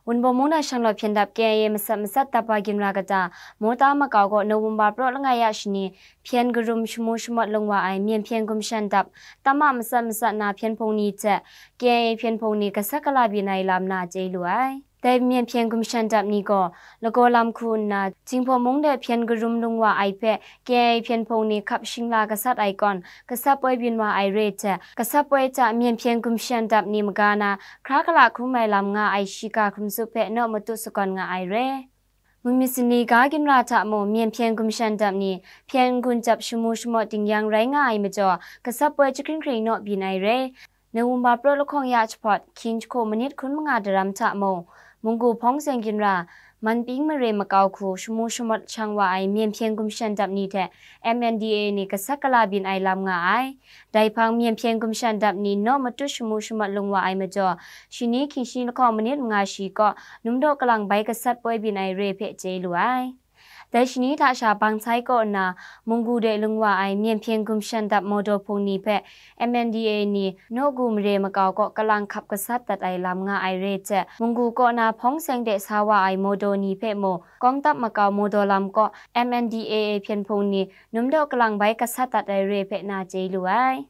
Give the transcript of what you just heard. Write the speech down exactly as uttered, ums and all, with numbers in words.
Wunpawng mung na shanglawt hpyen dap K I A masat masat dap wa ginra kata, Mawta makau gaw November praw langai ya shani, hpyen karum shamu shamawt lung wa ai Myen hpyen gumshan dap, tam a masat masat na hpyen hpung ni hte K I A hpyen hpung ni gasat gala byin ai lam na chye lu ai. Dai Myen hpyen gumshan dap ni gaw, lagaw lam hku nna, Jinghpaw mung de hpyen karum lung wa ai hpe, K I A hpyen hpung ni hkap shingla gasat ai kawn, gasat poi byin wa ai re hte, gasat poi hta Myen hpyen gumshan dap ni maga na, hkra kala hkrum ai lam nga ai shiga hkrum tsup hpe naw matut sagawn nga ai re. Mumyit sanli ga ginra hta mung, Myen hpyen gumshan dap ni, hpyen n-gun jap shamu shamawt ding yang rai nga ai majaw, gasat poi jahkring hkring naw byin ai re. November praw lahkawng ya jahpawt, hkying jahku manit hkun manga daram hta mung, Munggu hpawng seng ginra, Manping mare makau hku shamu shamawt shang wa ai Myen hpyen gumshan dap ni hte M N D A A ni gasat gala byin ai lam nga ai. Dai hpang Myen hpyen gumshan dap ni naw matut shamu shamawt lung wa ai majaw, shani hkying shi lahkawng manit manga shi kaw, Numdaw kalang bai gasat poi byin ai re hpe chye lu ai. Dai shani hta sha Bang Sai kaw nna, Munggu de lung wa ai Myen hpyen gumshan dap mawdaw hpung ni hpe M N D A A ni Nawgu mare makau kaw kalang hkap gasat dat ai lam nga ai re hte, Munggu kaw na hpawng seng de sa wa ai mawdaw ni hpe mung, Kawng Tap makau mawdaw lam kaw M N D A A hpyen hpung ni Numdaw kalang bai gasat dat ai re hpe na chye lu ai.